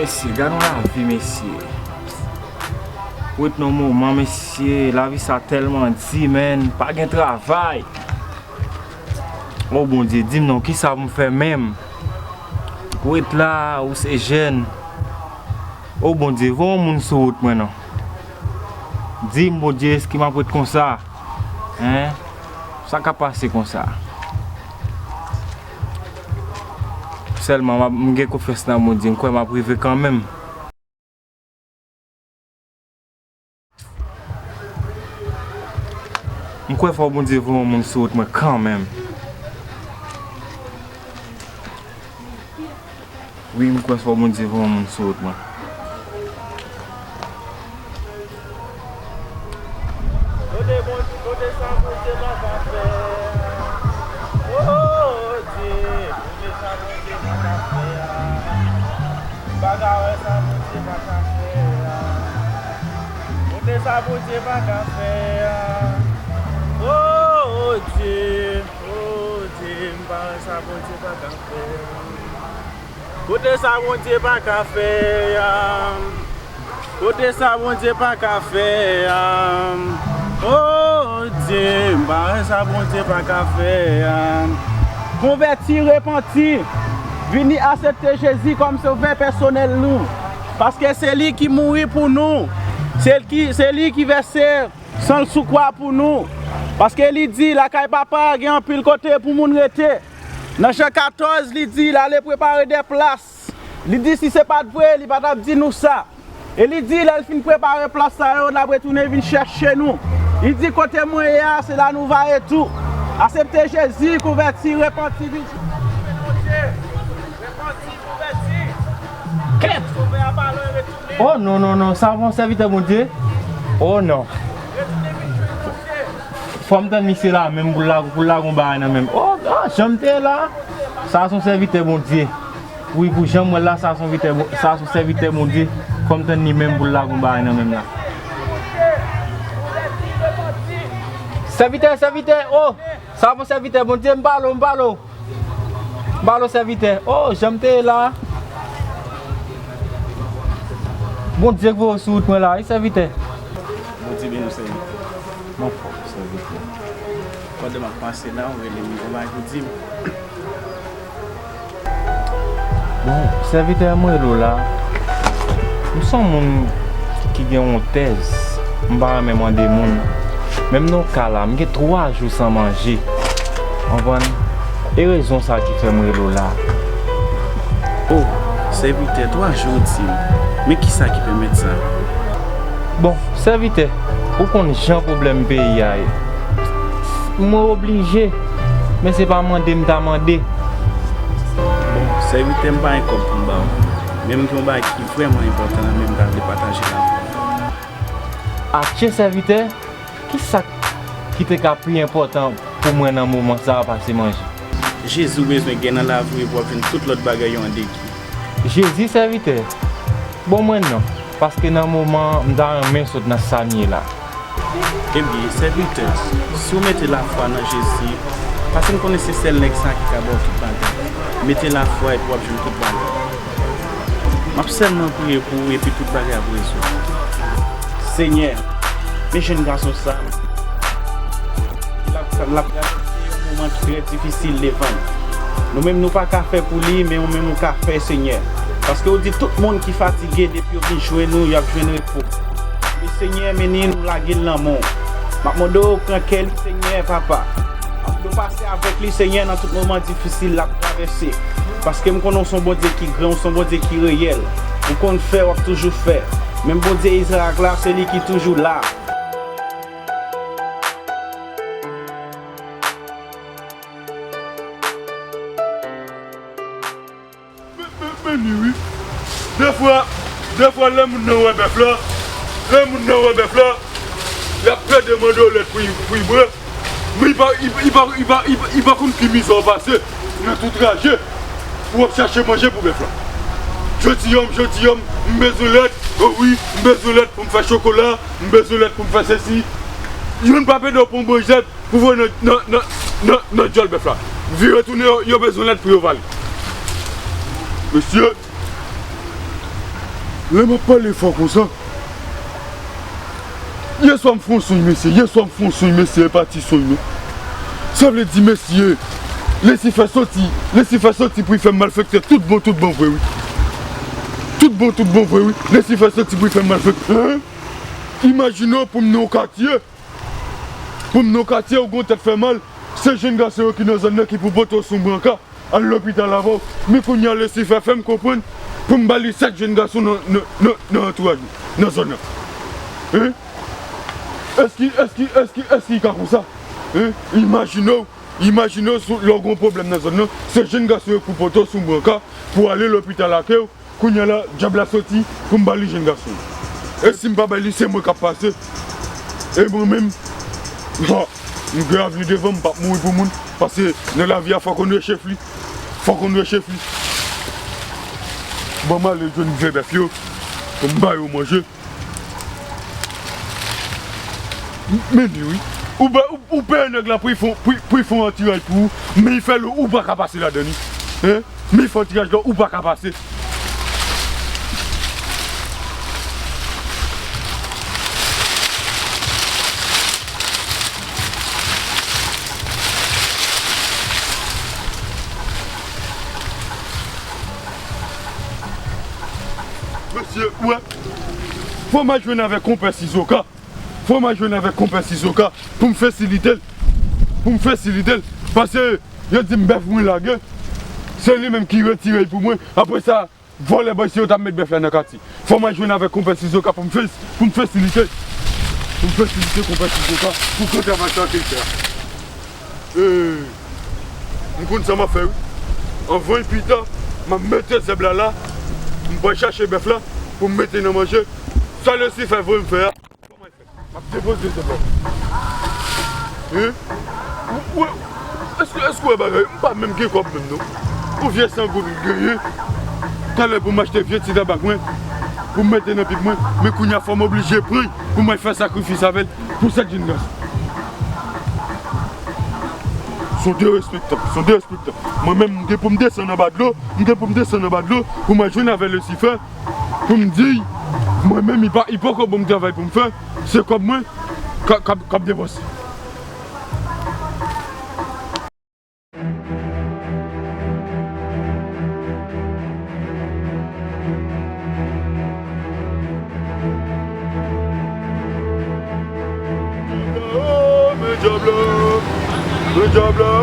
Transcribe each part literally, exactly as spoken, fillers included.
Mesye, gad yon lavi, mesye. Ou ret nan moman, mesye, lavi sa tèlman di, menn, pa gen travay. O Bondye, di m non, kisa pou m fè menm? Ou ret la, ou se jèn. O Bondye, voye yon moun sou wout mwen non. Di m, Bondye, èske m ap ret konsa? Hein? Sa k ap pase konsa? Sèlman, m ap, m gen konfyans nan Bondye, m kwè m ap rive kanmenm. M kwè fò Bondye voye yon moun sou wout mwen kanmenm. Wi, m kwè fò Bondye voye yon moun sou wout mwen. Kote Bondye, kote sa Bondye pa ka fè a? Oh, Dye, kote sa Bondye pa ka fè a? M pa ka wè sa Bondye pa ka fè a. Kote sa Bondye pa ka fè a? Oh, Dye, oh, Dye, m pa wè sa Bondye pa ka fè a. Kote sa Bondye pa ka fè a? Kote sa Bondye pa ka fè a? Oh, Dye, m pa wè sa Bondye pa ka fè a. Konvèti, repanti, vini aksepte Jezi kòm sovè pèsonèl nou. Paske se li ki mouri pou nou. Se li ki, se li ki vèse san l sou kwa pou nou. Paske li di, lakay Papa a gen anpil kote pou moun rete. Nan Jan katòz, li di, l ale prepare de plas. Li di, si se pa t vre, li pa t ap di nou sa. E li di, lè l fin prepare plas sa yo, l ap retounen vin chèche nou. Li di, kote mwen ye a, se la nou va ye tou. Aksepte Jezi, konvèti, repanti, vin jwenn Bondye. Repanti, konvèti. Kèt! Sovè a pale, retounen. Oh non, non, non, sa yon sèvitè Bondye? Oh non. Retounen vin jwenn Bondye. Fò m tann misye la menm pou l la, pou l lage yon bagay nan men m. Oh, ah, jan m te ye la. Sa se yon sèvitè Bondye. Wi, pou jan m wè l la, sa se yon sèvitè Bon-, sa se yon sèvitè Bondye. Fò m tann li menm pou l lage yon bagay nan men m la. Sèvitè, sèvitè, oh! Sa bon sèvitè Bondye, m pale w, m pale w. M pale w sèvitè. Oh, jan m te ye la. Bondye k voye w sou wout mwen la, wi sèvitè. Bondye beni w sèvitè. M anfòm sèvitè. Pandan m ap pase la, ou rele m, ou bay pou di m. Bon, sèvitè, mwen rele w la. M se yon moun ki gen wontèz. M pa renmen mande moun. Menm nan yon ka la, m gen twa jou san manje. Konprann? E rezon sa ki fè m rele w la. O, sèvitè, twa jou w di m. Men kisa ki pèmèt sa? Bon, sèvitè, ou konn jan pwoblèm peyi a ye. Mwen oblije, men se pa mande m ta mande. Bon, sèvitè, m pa gen kòb pou m ba w. Men m gen yon bagay ki vrèman enpòtan la, men m ta vle pataje l avè w. Atchè, sèvitè, kisa ki te ka pi enpòtan pou mwen nan moman sa a pase manje? Jezi w bezwen gen nan lavi w epi w ap jwenn tout lòt bagay yo an degi. Jezi, sèvitè, bon mwen non, paske nan moman an, m ta renmen sot nan sa m ye la. Ebyen, sèvitè, si w mete lafwa nan Jezi, paske m konnen se sèl nèg sa a ki ka ba w tout bagay. Mete lafwa epi w ap jwenn tout bagay. M ap sèlman priye pou ou epi tout bagay ap rezoud. Senyè, men jèn gason sa a, l ap, l ap travèse yon moman ki trè difisil devan l. Nou menm nou pa ka fè pou li, men ou menm ou ka fè, Senyè. Paske ou di tout moun ki fatige, depi yo vin jwenn ou, y ap jwenn repo. Men Senyè, men ni nou lage l nan men w. M ap mande w pran kè li, Senyè, Papa. M ap mande w pase avèk li, Senyè, nan tout moman difisil l ap travèse. Paske m konnen w se yon Bondye ki gran, w se yon Bondye ki reyèl. Ou konn fè, w ap toujou fè. Menm Bondye Izarak la, se li ki toujou la. Men, men, men li wi. Defwa, defwa lè moun nan wè bèf la, lè moun nan wè bèf la, l ap pè demande w lèt pou l, pou l bwè. Men li pa, li, li pa, li pa, li pa, li pa konn ki mizè w pase nan tout traje pou w ap chache manje pou bèf la. Jodi a, jodi a, m bezwen lèt, o wi, m bezwen lèt pou m fè chokola, m bezwen lèt pou m fè sesi. Youn pa pede w pran bon jèt pou voye nan, nan, nan, nan, nan dyòl bèf la. Vire tounen, yo, yo bezwen lèt pou yo vale. Mesye, Lè m ap pale fò konsa, yèswa m fè yon sonj, mesye. Yèswa m fè yon sonj, mesye, e pati sonj, non. Sa vle di, mesye, Lisifè soti, Lisifè soti pou l fè m malfektè tout bon, tout bon vre, wi. Tout bon, tout bon vre, wi. Lisifè soti pou l fè m malfektè. Hein? Imajine w pou m nan yon katye. Pou m nan yon katye, ou gen yon tèt fè mal. Se jenn gason yo ki nan zòn nan ki pou pote w sou branka. Al lopital avè w. Men kounye a Lisifè fè m konprann pou m ba li sèt jenn gason nan, nan, nan, nan antouraj mwen, nan zòn nan. Hein? Èske, èske, èske, èske li ka konsa? Hein? Imajine w, imajine w sou, lè w gen yon pwoblèm nan zòn nan, se jenn gason yo k pou pote w sou branka pou ale lopital ak ou. Kounye a la, dyab la soti pou m ba li jenn gason. E si m pa ba li, se mwen k ap pase. E mwen menm, bon, m gen avni devan m, m p ap mouri pou moun. Paske nan lavi a, fòk ou nwe chèf li. Fòk ou nwe chèf li. Bon, m ale jwenn vye bèf yo pou m ba yo manje. Men li wi. Ou ba, ou, ou peye nèg la pou l fè, pou, pou l fè yon tiray pou ou, men l fè l ou pa ka pase ladan li. Hein? Men l fè yon tiray la, ou pa ka pase. Mesye, ou wè, fò m al jwenn avèk konpè Sizoka. Fò m al jwenn avèk konpè Sizoka pou m fesilite l. Pou m fesilite l. Paske yo di m bèf mwen lage. Se li menm ki retire l pou mwen. Apre sa, vòlè bandi yo t ap met bèf la nan katye. Fò m al jwenn avèk konpè Sizoka pou m fes-, pou m fesilite. Pou m fesilite konpè Sizoka pou gran travay sa ke l fè a. Eh, m konn sa m ap fè, wi. Anvan e pita, m ap mete zèb la la. M pral chache bèf la pou m mete nan manje. Sa Lisifè voye m fè a, m ap depoze zèb la. Hein? Ou, ou, èske, èske w wè bagay? M pa menm gen kòb menm, non. Yon vye san goud m genyen. Talè pou m achte vye ti tabak mwen, pou m mete nan pip mwen. Men kounye a, fò m oblije pran l pou m al fè sakrifis avè l pou sèt jenn gason. Se yon derespektan, se yon derespektan. Mwen menm, m gen pou m desann anba dlo, m gen pou m desann anba dlo pou m al jwenn avè Lisifè, pou m di, mwen menm, li pa, li poko ban m travay pou m fè, se kòb mwen k ap, k ap, k ap depanse. Men dyab la, men dyab la.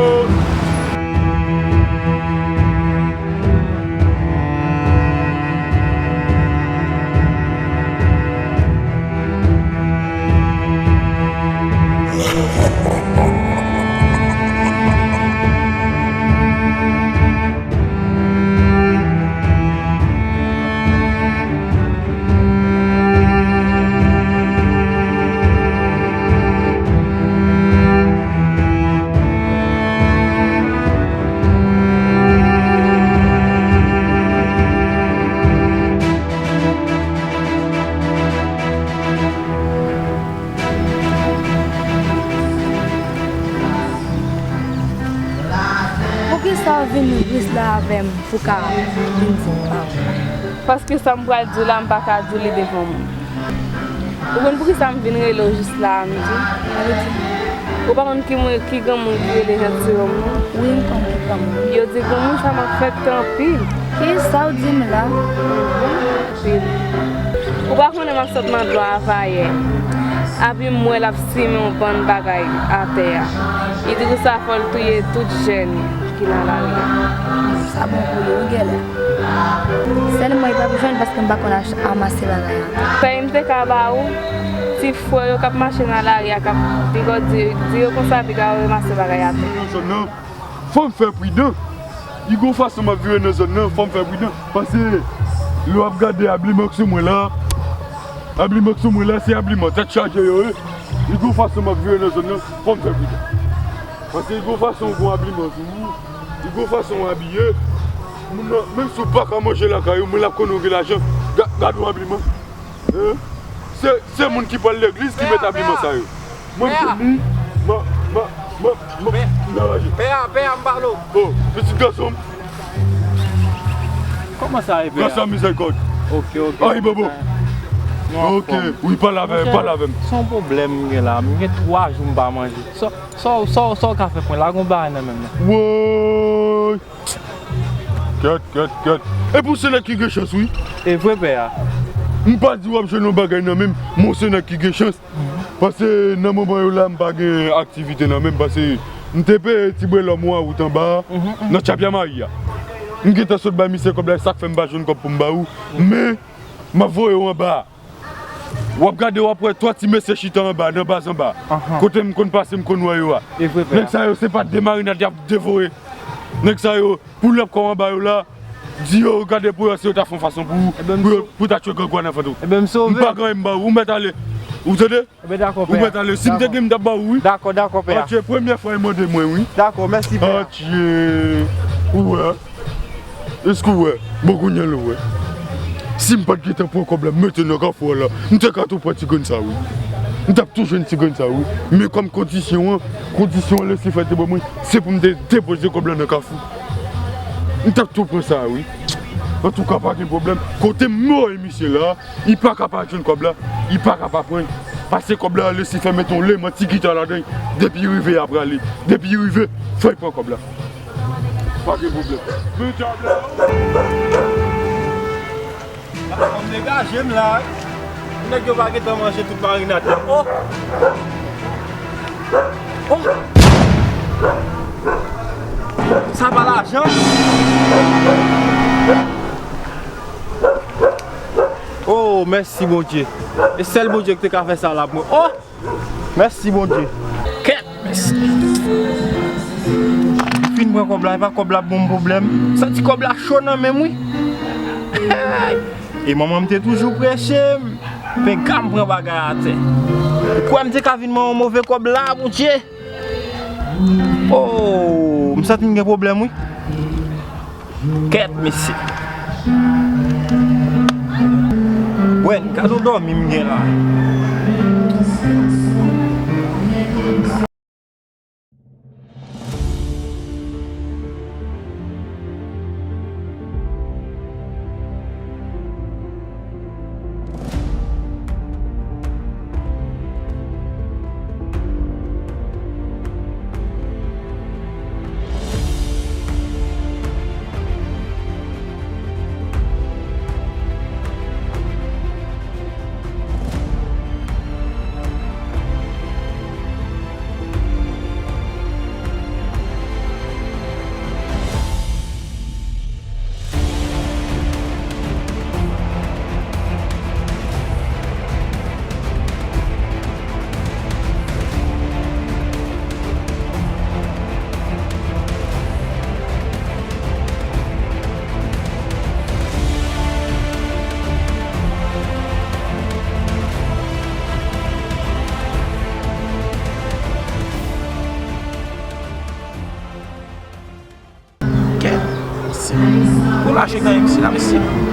Poukisa w vin jis la avè m pou w ka vin di m pa? Paske sa m pral di w la, m pa ka di w li devan moun. Ou konn poukisa m vin rele w jis la a, m di? Sa vle di? Ou pa konn ki moun, ki granmoun ki rele Jantiyòm, non? Wi, m konn ki granmoun. Yo di granmoun sa malfektè anpil. Kisa w di m la? Mhm. Ou pa konnen m ap sot nan dlo a avanyè. Epi m wè l ap simen yon bann bagay atè a. Li di konsa fò l touye tout jèn ki nan lari a. Sa bon pou li wi, gèlè. Sèlman li p ap jwenn paske m pa konn ach-, ranmase bagay atè. Pèy m te ka ba ou, ti frè yo k ap mache nan lari a, k ap piga w di, di yo konsa piga yo ranmase bagay atè. Fò m fè pridan. Li gon fason m ap vire nan zòn nan, fò m fè pridan. Paske lè w ap gade abliman k sou mwen la, abliman k sou mwen la, se abliman tèt chaje yo ye. Li gon fason m ap vire nan zòn nan, fò m fè pridan. Paske li gon fason w gon abliman sou ou, li gon fason w abiye. Moun nan, menm si w pa ka manje lakay ou, men l ap konnen w gen lajan. Ga-, gade yon abliman. Hein? Se, se moun ki pral legliz ki met abliman sa yo. Mwen m konn li, ma, ma, ma, ma, m anraje. Pè a, pè a, m pale w. Oh, pitit gason m. Kòman sa ye, pè a? Gras a mizèrikòd. Ok, ok. Ay, bobo. Ok, wi, pale avè m, pale avè m. Se yon pwoblèm m gen la. M gen twa jou m pa manje. Sa, sa, sa, sa w ka fè pou mwen? Lage yon bagay nan men m nan. Woy! Kèt, kèt, kèt. E pou se nèg ki gen chans, wi. E vre, pè a. M pa di w ap jwenn yon bagay nan men m, men w se nèg ki gen chans. Paske nan moman yo la, m pa gen aktivite nan men m, paske m te peye ti brelò mwen a wout anba a, nan Tchapya Mari a. M gentan sot bay misye kòb la, e sa k fè m pa jwenn kòb pou m ba ou. Men, m ap voye w anba a. W ap gade, w ap wè twa ti mesye chita anba, nan baz anba. Kote m konn pase, m konn wè yo a. Nèg sa yo, se pa de marinad y ap devore. Nèg sa yo, pou lòp kò anba yo la, di yo, gade pou yo, si yo ta fè yon fason pou, pou yo, pou ta tchwe grangou a nan vant ou. M pa gen anyen m ba ou, ou mèt ale. Ou tande? Ou mèt ale. Si m te gen, m t ap ba ou, wi. Dakò, dakò, pè a. Atye, premyè fwa, e mande mwen, wi. Dakò, mèsi, pè a. Atye, ou wè. Èske w wè? Bon, kounye a l ou wè. Si m pa t gentan pran kòb la, m mete nan kafou a la, m te ka tou pran ti grenn sa, wi. M t ap tou jwenn ti grenn sa, wi. Men kòm kondisyon an, kondisyon an Lisifè te ban mwen, se pou m te depoze kòb la nan kafou. M t ap tou pran sa, wi. Antouka, pa gen pwoblèm. Kote m voye misye la, li pa ka pa jwenn kòb la, li pa ka pa pran. Pase kòb la, Lisifè mete yon leman ti gita ladan l. Depi li rive, y ap rale. Depi li rive, fò l pran kòb la. Pa gen pwoblèm. Men dyab la. Fò m degaje m la. Nèg yo pa gentan manje tout marinad la. Oh! Oh! Sa pa lajan. Oh, mèsi Bondye. E sèl Bondye ki te ka fè sa la pou mwen. Oh! Mèsi Bondye. Kèt, mèsi. Fin pran kòb la, e pa kòb la ap ban m pwoblèm. Santi kòb la cho nan men m, wi. E manman m te toujou preche m. Penga m pran bagay atè. Ou kwè m te ka vin manyen yon move kòb la, Bondye? Oh, m santi m gen pwoblèm, wi. Kèt, mesye. Wè, gad yon dòmi m gen la. Kèt, mesye. Ou lache nan M C la, mesye.